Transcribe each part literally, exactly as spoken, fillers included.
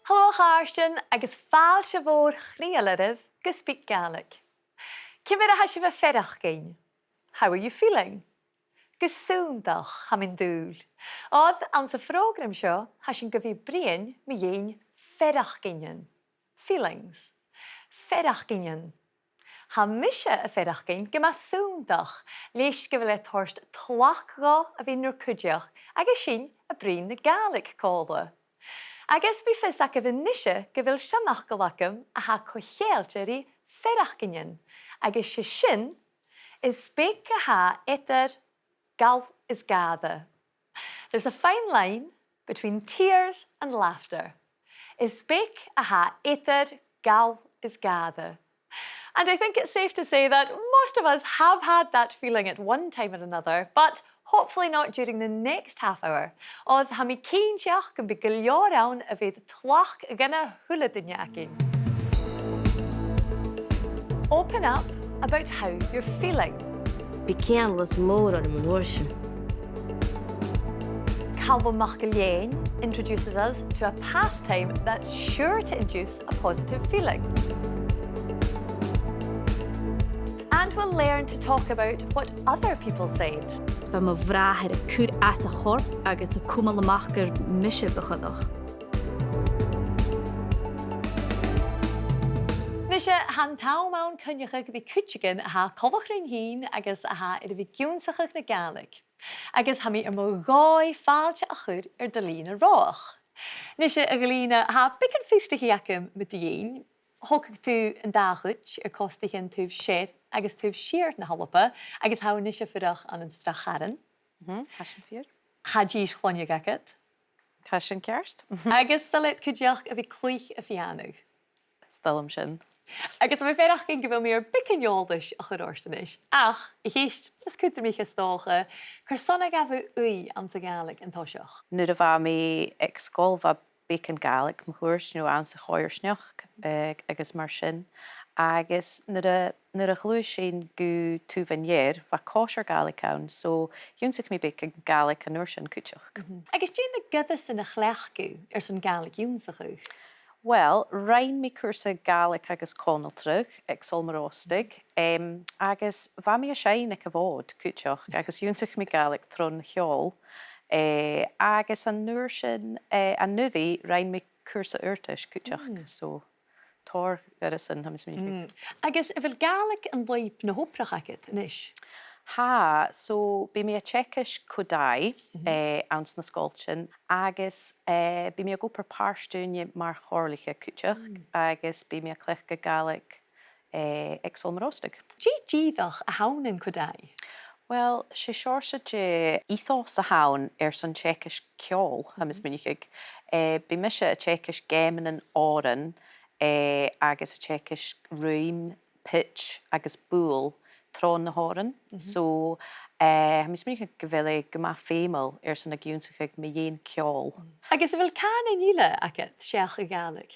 Halò a chàirdean agus fàilte mhòr chridheil oirbh gu SpeakGaelic. Ciamar a tha sibh a' faireachdainn? How are you feeling? Gu sunndach, tha mi an dùil. Oir anns a' phrògram seo, tha sinn gu bhith a' bruidhinn mu dheidhinn faireachdainnean. Feelings. Faireachdainnean. Tha mise a' faireachdainn gu math sunndach, leis gu bheil e a' toirt tlachd dhomh a bhith nur cuideachd agus sinn a' bruidhinn na Gàidhlig còmhla. Agus bidh fios agaibh a-nise gu bheil seanfhacal agam a tha co-cheangailte ri faireachdainnean, agus 's e sin, is beag a tha eadar gabhail is gàire. There's a fine line between tears and laughter. Is beag a tha eadar gabhail is gàire. And I think it's safe to say that most of us have had that feeling at one time or another, but hopefully not during the next half hour. Oir tha mi cinnteach gum bi gu leòr ann a bheir tlachd dhan a h-uile duine againn. Open up about how you're feeling. Bha ceangal mòr orm an uair sin. Calum MacIlleathain introduces us to a pastime that's sure to induce a positive feeling. And we'll learn to talk about what other people said. Bha mo bhràthair a' cur às a chorp agus a' cumail a-mach gur mise bu choireach. Nise, tha an t-àm ann coinneachadh ri cuideigin a tha coltach rinn fhìn agus a tha air a bhith ag ionnsachadh na Gàidhlig. Agus tha mi air mo dhòigh fàilte a chur air Dalina Rothach. Nise, a Dhalina, tha beagan fiosrachaidh agam mu do dheidhinn. Thogadh tu an dà chuid, air cosgaichean taobh sear agus taobh siar na h-Alba, agus tha thu a-nis a' fuireach ann an Srath Chairn. Mhm, tha sin fìor. Tha dithis chloinne agad. Tha sin ceart. Mhm. Agus tha thu cuideachd a' cluich a' phiàna. 'S toil leam sin. Agus tha mi a' faireachdainn gu bheil mi air beagan eòlais a chur ort a-nis. Ach, a' cheist as cudromaiche 's dòcha, carson a ghabh thu ùidh anns a' Ghàidhlig an toiseach? Nuair a bha mi aig sgoil, bha beagan Gàidhlig mun cuairt, you know, anns a' choimhearsnachd, eh, agus mar sin. Agus nuair a, nuair a ghluais sinn gu Taobh an Ear, bha còisir Ghàidhlig ann, so dh'ionnsaich mi beagan Gàidhlig an uair sin cuideachd. Mhm. Agus dè na goireasan a chleachd thu airson Gàidhlig ionnsachadh? Well, rinn mi cùrsa Gàidhlig agus Conaltradh aig Sabhal Mòr Ostaig, em, agus bha mi a' seinn aig a' Mhòd cuideachd, agus dh'ionnsaich mi Gàidhlig tron cheòl, eh, agus an uair sin, eh, an-uiridh, rinn mi cùrsa adhartais cuideachd, mm, so tòrr ghoireasan, tha mi a' smaoineachadh. Mm. Agus a bheil Gàidhlig an lùib na h-obrach agad a-nis? Tha, so bidh mi a' teagasg Kodály, mhm, eh, anns na sgoiltean, agus, eh, bidh mi ag obair pàirt-ùine mar chomhairliche cuideachd, mm, agus bidh mi a' cleachdadh Gàidhlig, eh, aig Sabhal Mòr Ostaig. Dè dìreach a th' ann an Kodály? Well, 's e seòrsa de ethos a th' ann airson teagasg ceòl, tha mi a' smaoineachadh. Eh, bidh mise a' teagasg geamannan òrain, eh, agus a' teagasg ruidhinn, pitch agus buail tro na h-òrain. Mhm. So, eh, tha mi a' smaoineachadh gu bheil e gu math feumail airson ag ionnsachadh mu dheidhinn ceòl. Agus a bheil cànain eile agad seach a' Ghàidhlig?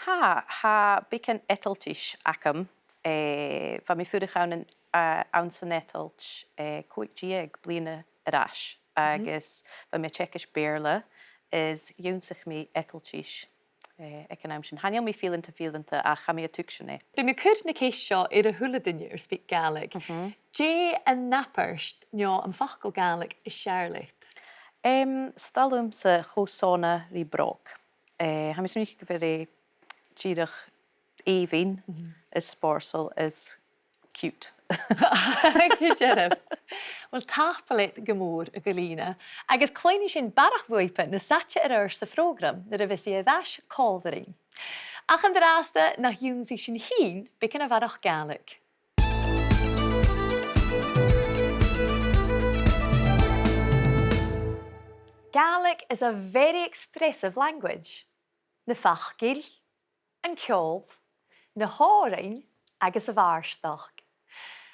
Tha, tha beagan Eadailtis agam. Eh, bha mi a' fuireach ann an, eh, anns an Eadailt, eh, còig-deug bliadhna air ais, mhm, agus bha mi a' teagasg Beurla is dh'ionnsaich mi Eadailtis, eh, aig an àm sin. Chan eil mi fileanta, fileanta, ach tha mi a' tuigsinn e. Bidh mi a' cur na ceist seo air a h-uile duine air SpeakGaelic. Mhm. Dè an abairt no am facal Gàidhlig as fheàrr leat? Em, 's toil leamsa cho sona ri bròg. Eh, tha mi a' smaoineachadh gu bheil e dìreach èibhinn, mhm, is spòrsail is cute. Gu dearbh. Uill, tapadh leat gu mòr, a Dhalina, agus cluinnidh sinn barrachd bhuaipe nas fhaide air adhart sa phrògram nuair a bhios i air ais còmhla rinn. Ach an-dràsta nach ionnsaich sinn fhìn beagan a bharrachd Gàidhlig. Gaelic is a very expressive language. Na faclan, an ceòl, na h-òrain agus a' bhàrdachd.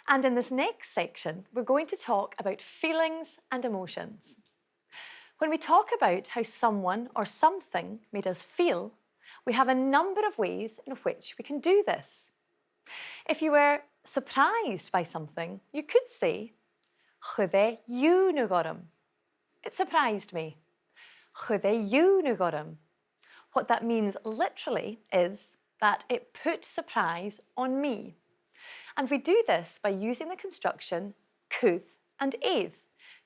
And in this next section, we're going to talk about feelings and emotions. When we talk about how someone or something made us feel, we have a number of ways in which we can do this. If you were surprised by something, you could say, chuir e iongnadh orm. It surprised me. Chuir e iongnadh orm. What that means literally is that it put surprise on me. And we do this by using the construction cuir and air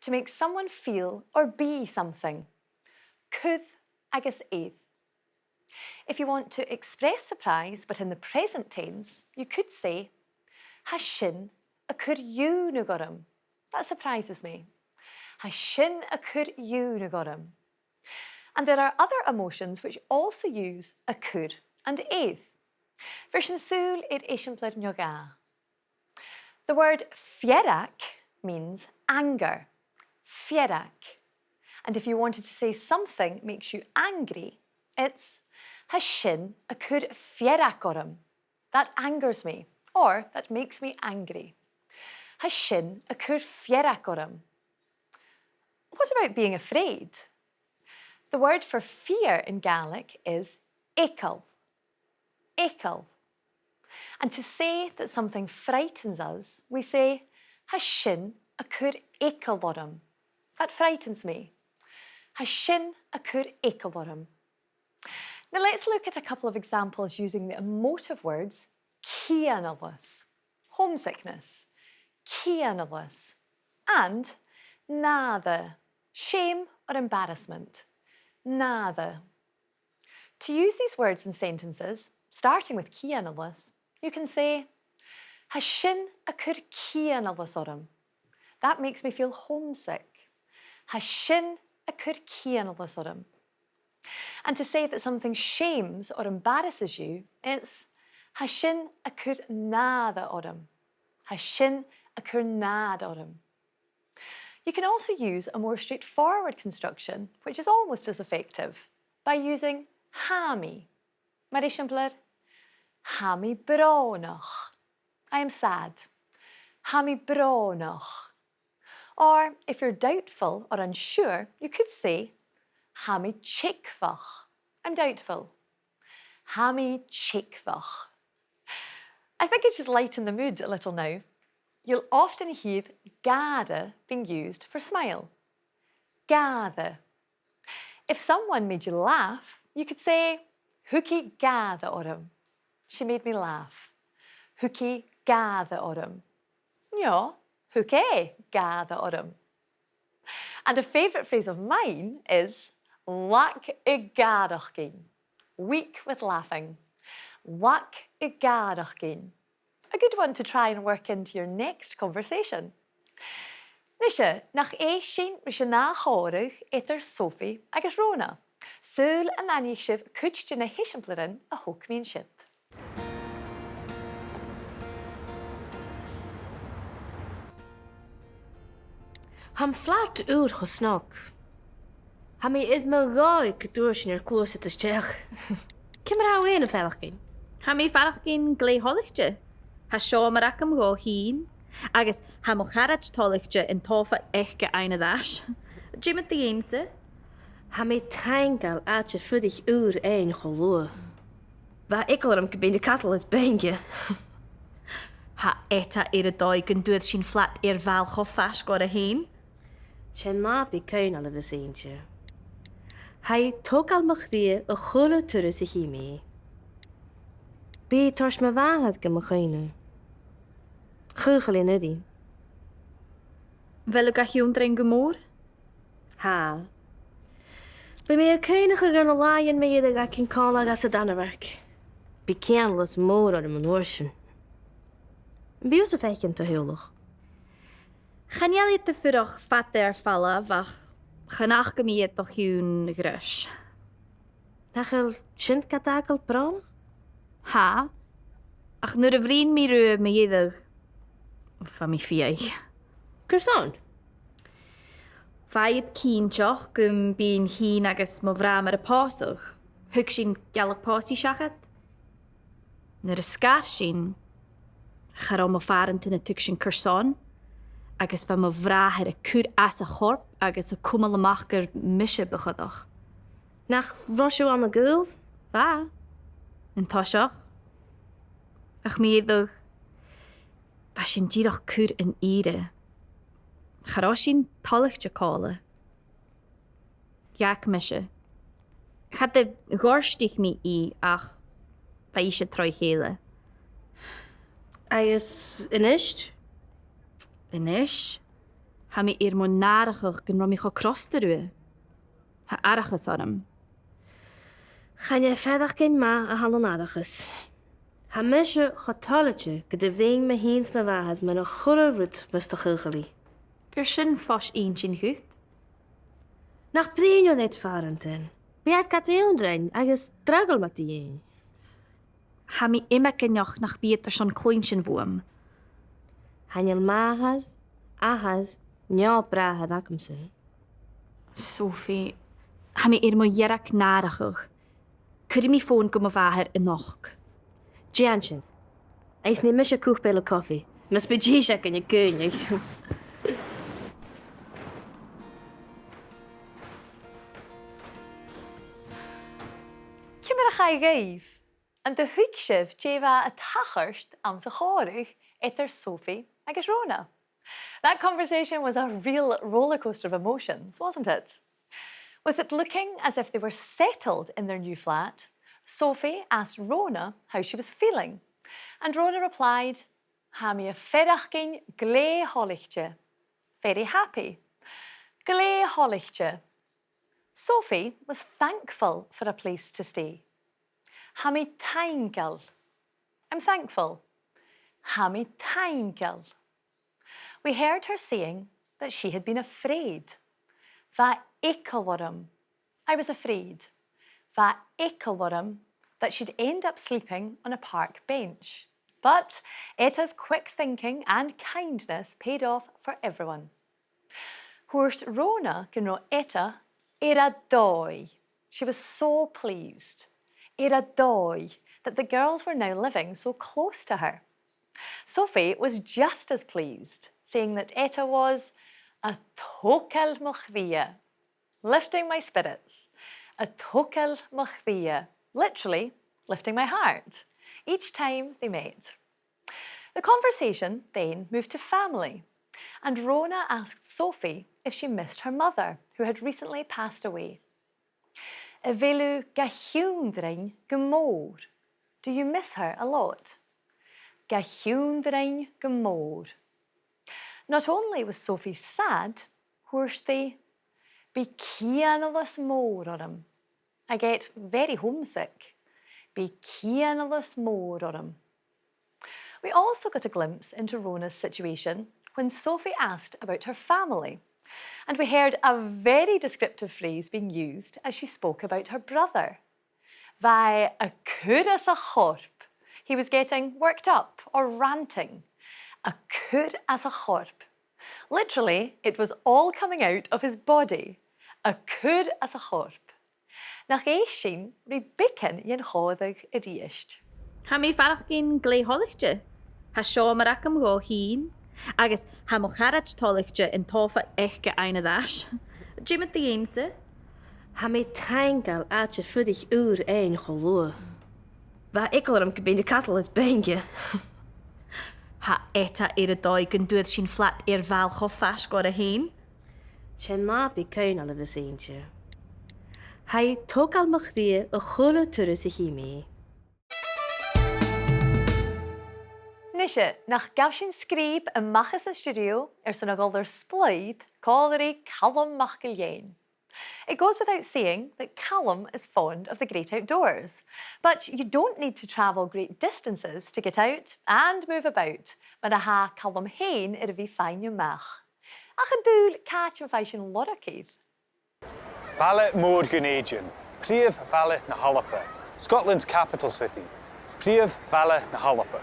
to make someone feel or be something. Cuir agus air. If you want to express surprise, but in the present tense, you could say, tha sin a' cur iongnadh orm. That surprises me. Tha sin a' cur iongnadh orm. And there are other emotions which also use a' cur and air. Bheir sinn sùil air eisimpleir no dhà. The word fearg means anger. Fearg. And if you wanted to say something makes you angry, it's tha sin a' cur fearg orm. That angers me. Or that makes me angry. Tha sin a' cur fearg orm. What about being afraid? The word for fear in Gaelic is eagal. Eagal. And to say that something frightens us, we say, tha sin a' cur eagal orm. That frightens me. Tha sin a' cur eagal orm. Now let's look at a couple of examples using the emotive words cianalas, homesickness, cianalas, and nàire, shame or embarrassment, nàire. To use these words in sentences, starting with cianalas, you can say, tha sin a' cur cianalas orm. That makes me feel homesick. Tha sin a' cur cianalas orm. And to say that something shames or embarrasses you, it's tha sin a' cur nàire orm. Tha sin a' cur nàire orm. You can also use a more straightforward construction, which is almost as effective, by using tha mi. Mar eisimpleir, tha mi brònach. I am sad. Tha mi brònach. Or, if you're doubtful or unsure, you could say, tha mi teagmhach. I'm doubtful. Tha mi teagmhach. I think it should lighten the mood a little now. You'll often hear gàire being used for smile. Gàire. If someone made you laugh, you could say, thug i gàire orm. She made me laugh. Thug i gàire orm. No, thug e gàire orm. And a favourite phrase of mine is lag a' gàireachdainn. Weak with laughing. Lag a' gàireachdainn. A good one to try and work into your next conversation. Nise, nach èist sinn ris an ath chòmhradh eadar Sophie agus Rona. Saoil an aithnich sibh cuid de na h-eisimpleirean a thog mi an siud. Tha am flat ùr cho snog. Tha mi air mo dhòigh gun d' fhuair sinn ar gluasad a-steach. Ciamar a tha thu fhèin a' faireachdainn? Tha mi a' faireachdainn glè thoilichte. Tha seòmar agam dhomh fhìn, agus tha mo charaid toilichte an t-sòfa aice fhaighinn air ais. Dè mu do dheidhinn-sa? Tha mi taingeil àite-fuirich ùr fhaighinn cho luath. Bha eagal orm gum bithinn a' cadal air beinn. Tha esan air a dhòigh gun d' fhuair sinn flat air ball cho faisg oirre fhèin. 'S e nàbaidh coibhneil a bhios innte. Tha i a' togail mo chridhe a h-uile turas a chì mi i. Bidh i a' toirt mo mhàthair gu mo chuimhne. Chaochail i an-uiridh. A bheil thu ga h-ionndrainn gu mòr? Tha. Bidh mi a' cuimhneachadh air na làithean mu dheireadh againn còmhla anns an Danmhairg. Bidh cianalas mòr orm an uair sin. Am bi thusa a' faicinn taigh-eòlach? Chan eil iad a' fuireach fada air falbh ach chan fhaca mi iad o chionn greis. Nach eil sin gad fhàgail brònach? Tha, ach nuair a bhruidhinn mi riutha mu dheireadh, bha mi fiadhaich. Carson? Bha iad cinnteach gum bithinn fhìn agus mo bhràthair a' pòsadh. Thug sinn gealach pòsaidh seachad. Nuair a sgair sinn, cha robh mo phàrantan a' tuigsinn carson, agus bha mo bhràthair a' cur às a chorp agus a' cumail a-mach gur mise bu choireach. Nach robh sibh ann an gaol? Bha. An toiseach. Ach mu dheireadh, bha sinn dìreach cur an ìre. Cha robh sinn toilichte còmhla. Dh'fhàg mise. Cha do ghortaich mi i ach bha i a' tighinn troimh-a-chèile. Agus a-nis? A-nis? Tha mi air mo nàrachadh gun robh mi cho crosta riutha. Tha aithreachas orm. Chan e faireachdainn math a th' ann an aithreachas. Tha mise cho toilichte gun do bhruidhinn mi fhìn 's mo mhàthair mun a h-uile rud mus do chaochail i. B' e sin fois-inntinn dhut. Nach bruidhinn thu riutha fhathast an-diugh? Bha iad gad ionndrainn agus draghail mu dheidhinn. Tha mi iomagaineach nach bi iad airson cluinntinn bhuam. Chan eil màthair, athair, no bràthair agamsa. Sophie, tha mi air mo dheireadh nàrachadh. Cuiridh mi fòn gu mo mhàthair a-nochd. Dèan sin. Agus nì mise cupa eile cofaidh, mus bi dithis againn a' caoineadh. Ciamar a chaidh dhuibh? An do thuig sibh dè bha a' tachairt anns a' chòmhradh eadar Sophie agus Rona? That conversation was a real rollercoaster of emotions, wasn't it? With it looking as if they were settled in their new flat, Sophie asked Rona how she was feeling, and Rona replied, "Tha mi a' faireachdainn glè thoilichte." Very happy. Glè thoilichte. Sophie was thankful for a place to stay. Tha mi taingeil. I'm thankful. Tha mi taingeil. We heard her saying that she had been afraid. Bha eagal orm. I was afraid. Bha eagal orm that she'd end up sleeping on a park bench. But Etta's quick thinking and kindness paid off for everyone. Thuirt Rona gun robh Etta air a dòigh. She was so pleased. Air a dòigh that the girls were now living so close to her. Sophie was just as pleased, saying that Etta was a' togail mo chridhe, lifting my spirits, a' togail mo chridhe, literally lifting my heart, each time they met. The conversation then moved to family, and Rona asked Sophie if she missed her mother, who had recently passed away. A bheil thu ga h-ionndrainn gu mòr? Do you miss her a lot? Ga h-ionndrainn gu mòr. Not only was Sophie sad, thuirt i, "Bidh cianalas mòr orm." I get very homesick. Bidh cianalas mòr orm. We also got a glimpse into Rona's situation when Sophie asked about her family, and we heard a very descriptive phrase being used as she spoke about her brother. Bha e a' cur às a chorp. He was getting worked up or ranting. A' cur às a chorp. Literally, it was all coming out of his body. A' cur às a chorp. Nach èist sinn ri beagan dhen chòmhradh a-rithist. Tha mi a' faireachdainn glè thoilichte. Tha seòmar agam dhomh fhìn, agus tha mo charaid toilichte an t-sòfa aice fhaighinn air ais. Dè mu do dheidhinn-sa? Tha mi taingeil àite-fuirich ùr fhaighinn cho luath. Bha eagal orm gum bithinn a' cadal air beannachd. Tha Etta air a dòigh gun d' fhuair sinn flat air mhail cho faisg oirre fhèin. 'S e nàbaidh coibhneil a bhios innte. Tha i a' togail mo chridhe a h-uile turas a chì mi i. Nise, nach gabh sinn sgrìob a-mach às an stiùidio airson a dhol air splaoid còmhla ri Calum MacIlleathain. It goes without saying that Calum is fond of the great outdoors, but you don't need to travel great distances to get out and move about, mar a tha Calum fhèin air a bhith a' faighinn a-mach. Ach an dùil càit am faigh sinn lorg air? Baile Mòr Dhùn Èideann, prìomh bhaile na h-Alba, Scotland's capital city, prìomh bhaile na h-Alba.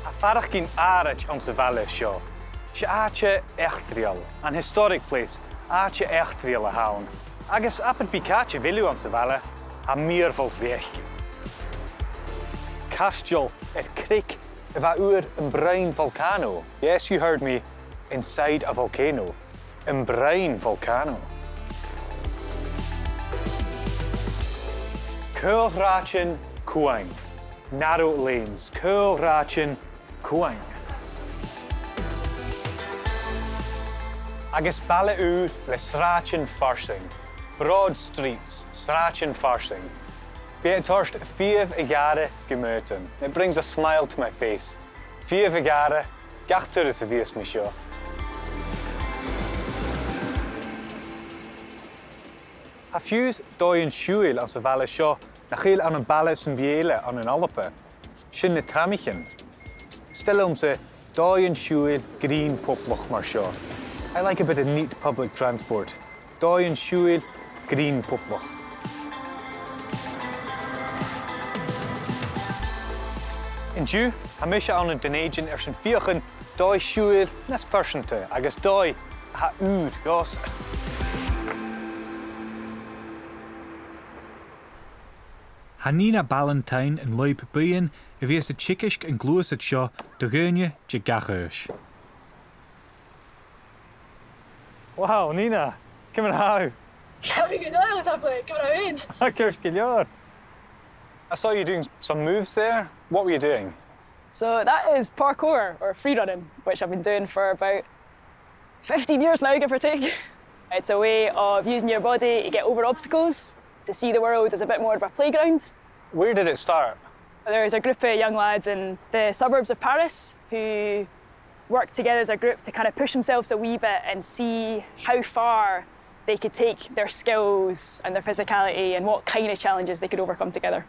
Tha faireachdainn àraid anns a' bhaile seo. 'S e àite eachdraidheil, an historic place, àite eachdraidheil a th' ann. Agus abair bith càit a bheil thu anns a' bhaile, tha mìorbhail bheag aice. Caisteal air creag a bha uair am broinn volcano. Yes, you heard me, inside a volcano. Am broinn volcano. Caol-shràidean cumhang. Narrow lanes. Caol-shràidean cumhang. Agus baile ùr le sràidean farsaing. Broad streets, sràidean farsaing. Bidh e a' toirt fiamh a' ghàire gu m' aodann. It brings a smile to my face. Fiamh a' ghàire, gach turas a bhios mi seo. Tha fiù 's dòigh-siubhail anns a' bhaile seo nach eil ann am baile sam bith eile ann an Alba. Sin na tramaichean. 'S toil leamsa dòigh-siubhail grinn poblach mar seo. I like a bit of neat public transport. Dòigh-siubhail grinn poblach. An-diugh, tha mise ann an Dùn Èideann airson feuchainn dòigh-siubhail nas pearsanta agus dòigh a tha ùr dhòmhsa. Tha Nina Ballantyne an lùib buidheann a bhios a' teagasg an gluasad seo do dhaoine de gach aois. Wow, Nina, ciamar a tha thu? Tha mi gu math, tapadh leat, ciamar a tha thu? Tha ceart gu leòr. I saw you doing some moves there. What were you doing? So that is parkour, or free running, which I've been doing for about fifteen years now, give or take. It's a way of using your body to get over obstacles, to see the world as a bit more of a playground. Where did it start? There's a group of young lads in the suburbs of Paris who work together as a group to kind of push themselves a wee bit and see how far they could take their skills and their physicality and what kind of challenges they could overcome together.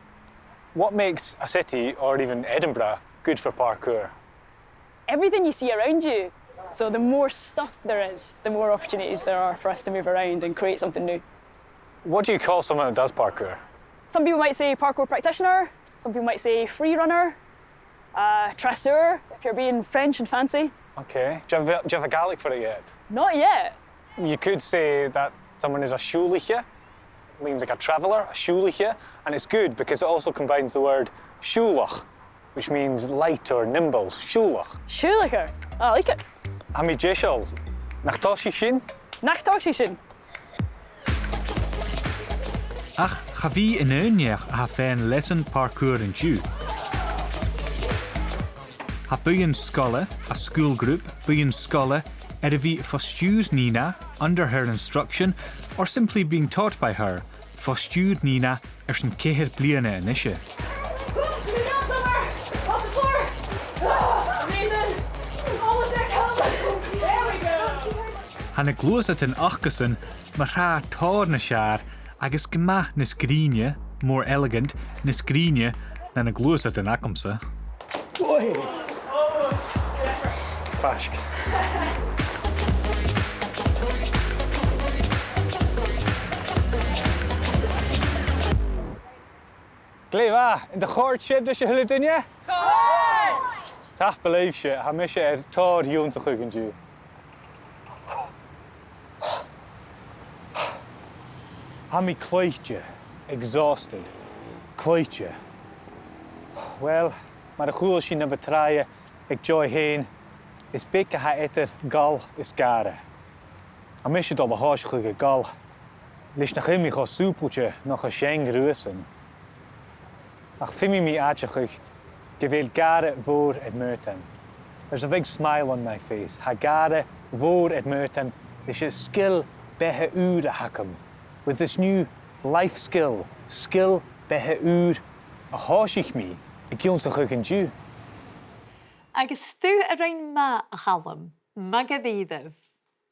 What makes a city, or even Edinburgh, good for parkour? Everything you see around you. So the more stuff there is, the more opportunities there are for us to move around and create something new. What do you call someone that does parkour? Some people might say parkour practitioner, some people might say free runner, uh, traceur, if you're being French and fancy. Okay. Do you have, do you have a Gaelic for it yet? Not yet. You could say that someone is a siùbhlaiche, means, like, a traveller, a siùbhlaiche, and it's good because it also combines the word siùbhlach, which means light or nimble, siùbhlach. Siùbhlach. I like it. Tha mi deiseil. Nach tòisich sinn? Nach tòisich sinn? Ach cha bhi an aon neach a tha a' faighinn leasan parkour an-diugh. Tha buidheann sgoile, a school group, buidheann sgoile, air a bhith fo stiùir Nina, under her instruction, or simply being taught by her, fo stiùir Nina airson ceithir bliadhna a-nise. Oops, we got somewhere! Off the floor! Ah, amazing! Almost there, Callum! There we go! Tha na gluasadan acasan mar-thà tòrr nas fheàrr agus gu math nas grìne, more elegant, nas grìne na na gluasadan agamsa. Oi! Faisg. Glè mhath, an do chòrd sin ris a h-uile duine? Chòrd! Tapadh leibhse, tha mise air tòrr ionnsachadh an-diugh. Tha mi claoite, exhausted, claoite. Uill, mar a chuala sinn na bu tràithe aig Joy fhèin, is beag a tha eadar gabhail is gàire. Tha mise a' dol a thòiseachadh a' gabhail, leis nach eil mi cho sùbailte no cho seang riuthasan. Ach feumaidh mi aideachadh gu bheil gàire mhòr air m' aodann. There's a big smile on my face. Tha gàire mhòr air m' aodann leis an sgil-beatha ùr a th' agam. With this new life skill, sgil-beatha ùr, a thòisich mi ag ionnsachadh an-diugh. Agus 's tu a rinn math, a Chaluim, math dha-rìribh.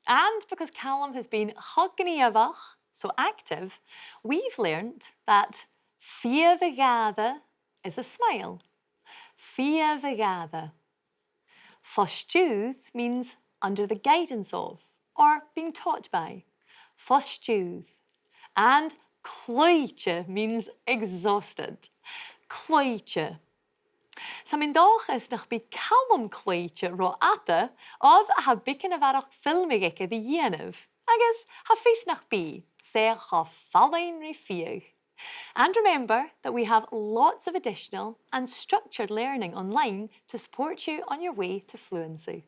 And because Calum has been cho gnìomhach, so active, we've learnt that fiamh a' ghàire is a smile. Fiamh a' ghàire. Fo stiùir means under the guidance of, or being taught by. Fo stiùir. And claoite means exhausted. Claoite. 'S tha mi an dòchas nach bi Calum claoite ro fhada, oir tha beagan a bharrachd filmeadh aige ri dhèanamh, agus tha fios nach bi, 's e cho fallain ri fiadh. And remember that we have lots of additional and structured learning online to support you on your way to fluency.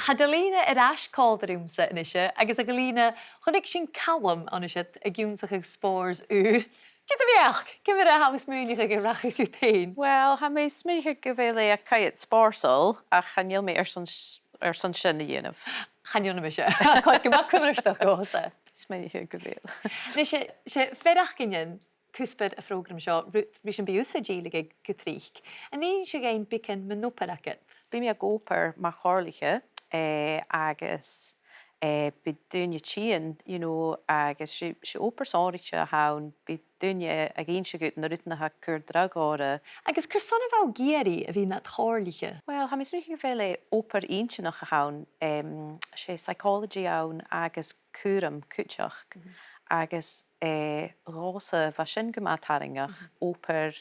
Tha Dolina air ais còmhla riumsa a-nise, agus a Dholina, chunnaic sinn Calum an-seo ag ionnsachadh spòrs ùr. Dè do bheachd? Ciamar a tha thu a' smaoineachadh gun rachadh dhut fhèin? Well, tha mi a' smaoineachadh gu bheil e a' coimhead spòrsail, ach chan eil mi airson s-, airson sin a dhèanamh. Chan eil mise. Tha e gu math cunnartach dhòmhsa. Smaoineachadh gu bheil. Nise, 's e faireachdainnean cuspair a' phrògraim seo, rud ris am bi thusa a' dèiligeadh gu tric. An inns thu dhuinn beagan mun obair agad? Bidh mi ag obair mar chomhairliche, eh, agus, eh, bidh daoine a' tighinn, you know, agus 's e, 's e obair shònraichte a th' ann, bidh daoine ag innse dhut na rudan a tha a' cur dragh orra. Agus carson a bha thu ag iarraidh a bhith nad chomhairliche? Well, tha mi a' smaoineachadh gu bheil e obair inntinneach a th' ann, em, 's e psychology a th' ann agus cùram cuideachd. Mhm. Agus, eh, dhòmhsa bha sin gu math tarraingeach, mhm, obair,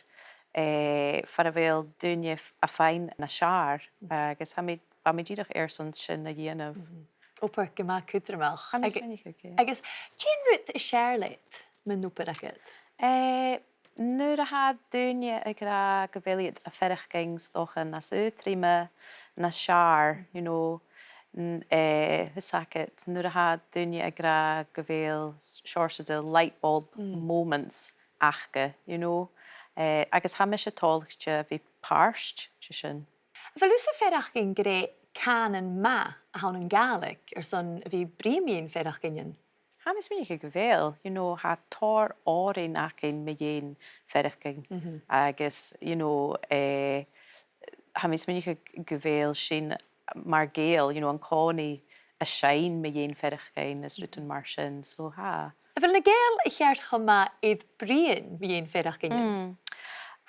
eh, far a bheil daoine f-, a' faighinn nas fheàrr, mhm, agus tha mi, bha mi dìreach airson sin a dhèanamh. Mhm. Obair gu math cudromach. Tha mi a' smaoineachadh, yeah. Agus dè an rud as fheàrr leat mun obair agad? Eh, nuair a tha daoine ag ràdh gu bheil iad a' faireachdainn 's dòcha nas aotruime, nas fheàrr, you know, n-, eh, 's agad, nuair a tha daoine ag ràdh gu bheil seòrsa de light bulb, mm, moments aca, you know, eh, agus tha mise toilichte a bhith pàirt de sin. A bheil thusa a' faireachdainn gur e cànan math a th' ann an Gàidhlig airson a bhith a' bruidhinn mu dheidhinn faireachdainnean? Tha mi a' smaoineachadh gu bheil, you know, tha tòrr òrain againn mu dheidhinn faireachdainn, mhm, agus, you know, eh, tha mi a' smaoineachadh gu bheil sin mar Ghàidheil, you know, an-còmhnaidh a' seinn mu dheidhinn faireachdainn is rudan mar sin, so tha. A bheil na Gàidheil a cheart cho math air bruidhinn mu dheidhinn faireachdainnean? Mm.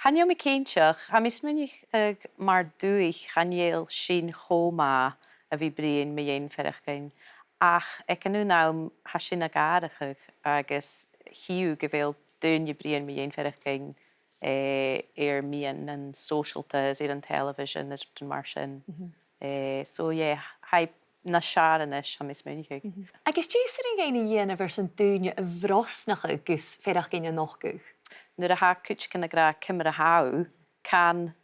Chan eil mi cinnteach, tha mi a' smaoineachadh mar dùthaich chan eil sinn cho math a bhith a' bruidhinn mu dheidhinn faireachdainn. Ach aig an aon àm, tha sin ag atharrachadh agus chì thu gu bheil daoine a' bruidhinn mu dheidhinn faireachdainn, eh, air meadhanan sòisealta is air an television is rudan mar sin. Mhm. Eh, so, yeah, tha e nas fheàrr a-nis, tha mi a' smaoineachadh. Mhm. Agus dè as urrainn dhuinn a dhèanamh airson daoine a bhrosnachadh gus faireachdainn a nochdadh? Nuair a tha cuideigin ag ràdh ciamar a tha thu, can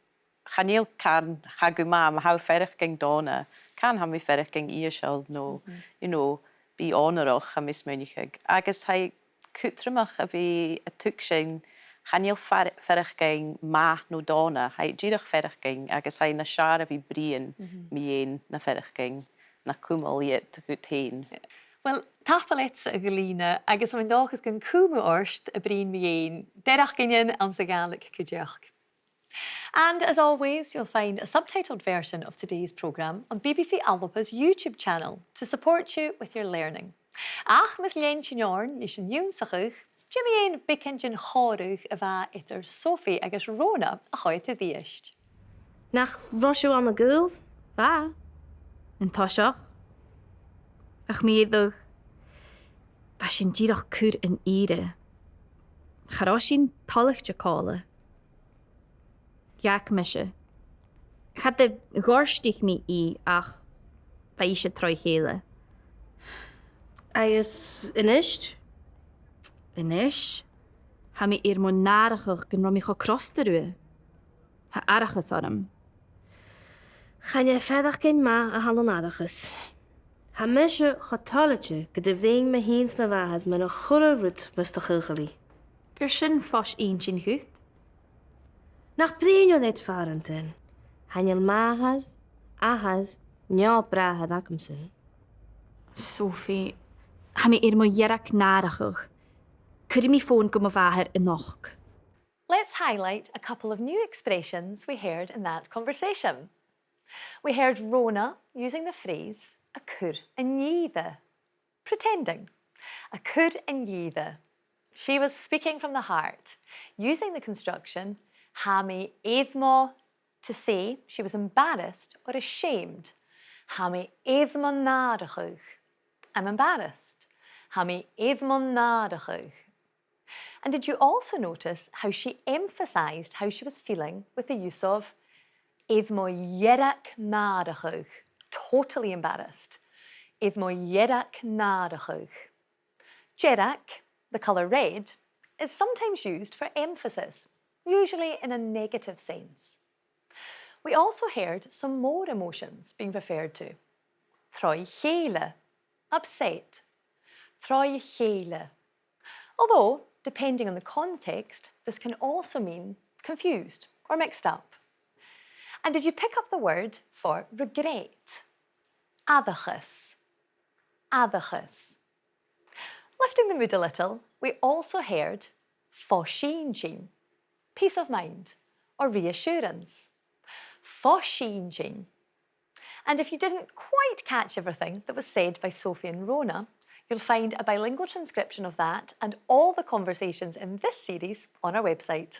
Chan eil can, tha gu math, ma tha thu a' faireachdainn dona, can tha mi a' faireachdainn ìosal no, mhm, you know, bi onarach, tha mi a' smaoineachadh. Agus tha e cudromach a bhith a' tuigsinn, chan eil fair-, faireachdainn math no dona, tha e dìreach faireachdainn, agus tha e nas fheàrr a bhith a' bruidhinn, mhm, mu dheidhinn na faireachdainn, na cumail iad dhut fhèin. Well, tapadh leatsa, a Ghlìona, agus tha mi an dòchas gun cùm thu ort a' bruidhinn mu dheidhinn faireachdainnean anns a' Ghàidhlig cuideachd. And as always, you'll find a subtitled version of today's programme on B B C Alba's YouTube channel to support you with your learning. Ach mus lean sinn oirnn leis an ionnsachadh, dèanamaid beagan den chòmhradh a bha eadar Sophie agus Rona a' coimhead a-rithist. Nach robh sibh ann an gaol? Bha. An toiseach. Ach mu dheireadh, bha sinn dìreach a' cur an ìre. Cha robh sinn toilichte còmhla. Dh'fhàg mise. Cha do ghortaich mi i, ach bha ise troimh-a-chèile. Agus a-nis? A-nis, tha mi air mo nàrachadh gun robh mi cho crosta riutha. Tha aithreachas orm. Chan e faireachdainn math a th' ann an aithreachas. Tha mise cho toilichte gun do bhruidhinn mi fhìn 's mo mhàthair mun a h-uile rud mus do chaochail i. Bheir sin fois inntinn dhut. Nach bruidhinn thu leat, a phàrantan? Chan eil màthair, athair, no bràthair agamsa. Sophie, tha mi air mo dheireadh nàrachadh. Cuiridh mi fòn gu mo mhàthair a-nochd. Let's highlight a couple of new expressions we heard in that conversation. We heard Rona using the phrase a' cur an ìre, pretending. A' cur an ìre. She was speaking from the heart, using the construction tha mi air mo, to say she was embarrassed or ashamed. Tha mi air mo nàrachadh. I'm embarrassed. Tha mi air mo nàrachadh. And did you also notice how she emphasised how she was feeling with the use of air mo dheireadh nàrachadh? Totally embarrassed. Air mo dheireadh nàrachadh. Deireadh, the colour red, is sometimes used for emphasis, usually in a negative sense. We also heard some more emotions being referred to. Troimh-a-chèile, upset. Troimh-a-chèile. Although, depending on the context, this can also mean confused or mixed up. And did you pick up the word for regret? Aithreachas. Aithreachas. Lifting the mood a little, we also heard fo-sìntean, peace of mind, or reassurance. Fo-sìntean. And if you didn't quite catch everything that was said by Sophie and Rona, you'll find a bilingual transcription of that and all the conversations in this series on our website.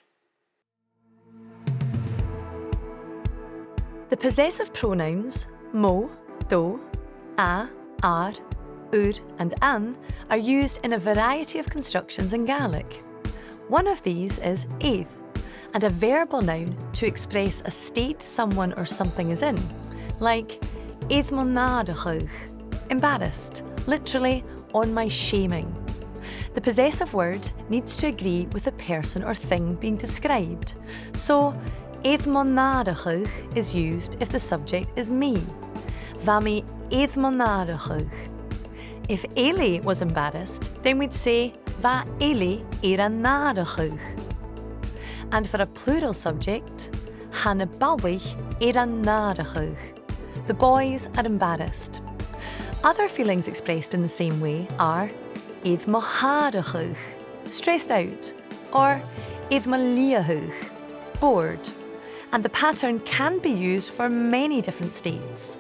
The possessive pronouns mo, do, a, ar, ur and an are used in a variety of constructions in Gaelic. One of these is air, and a verbal noun to express a state someone or something is in, like air mo nàrachadh, embarrassed, literally on my shaming. The possessive word needs to agree with the person or thing being described. So, air mo nàrachadh is used if the subject is me. Bha mi air mo nàrachadh. If Eilidh was embarrassed, then we'd say, bha Eilidh air a nàrachadh. And for a plural subject, tha na balaich air a nàrachadh. The boys are embarrassed. Other feelings expressed in the same way are air mo shàrachadh, stressed out, or air mo leaghadh, bored. And the pattern can be used for many different states.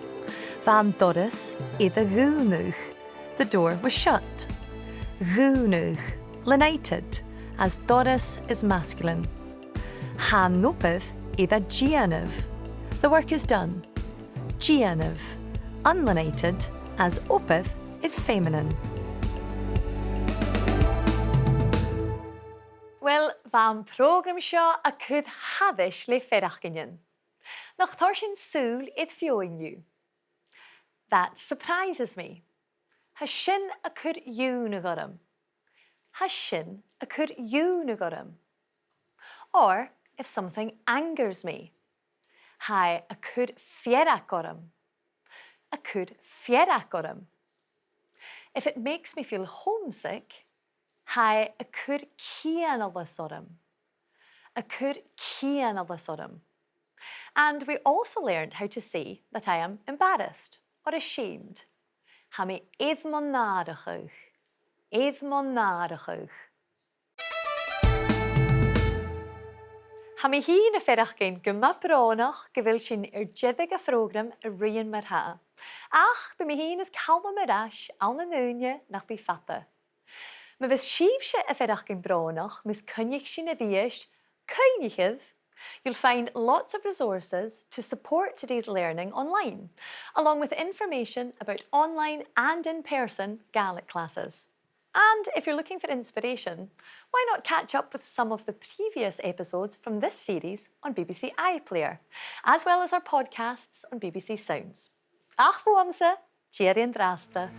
Bha an doras air a dhùnadh, the door was shut. Dhùnadh, lenited, as doras is masculine. Tha an obair air a dèanamh, the work is done. Dèanamh, unlenited, as obair is feminine. Uill, bha am prògram seo a' cur thairis le faireachdainnean. Nach toir sinn sùil air feadhainn dhiubh? That surprises me. Tha sin a' cur iongnadh orm. Tha sin a' cur iongnadh orm. Or, if something angers me, tha e a' cur fearg orm. A' cur fearg orm. If it makes me feel homesick, tha e a' cur cianalas orm. A' cur cianalas orm. And we also learned how to say that I am embarrassed or ashamed. Tha mi air mo nàrachadh. Air mo nàrachadh. Tha mi fhìn a' faireachdainn gu math brònach gu bheil sinn air deireadh a' phrògraim a ruighinn mar-thà. Ach bidh mi fhìn is Calum air ais ann an ùine nach bi fada. Ma bhios sibhse a' faireachdainn brònach mus coinnich sinn a-rithist, cuimhnichibh, you'll find lots of resources to support today's learning online, along with information about online and in-person Gaelic classes. And if you're looking for inspiration, why not catch up with some of the previous episodes from this series on B B C iPlayer, as well as our podcasts on B B C Sounds? Ach bhuamsa, tìoraidh an-dràsta.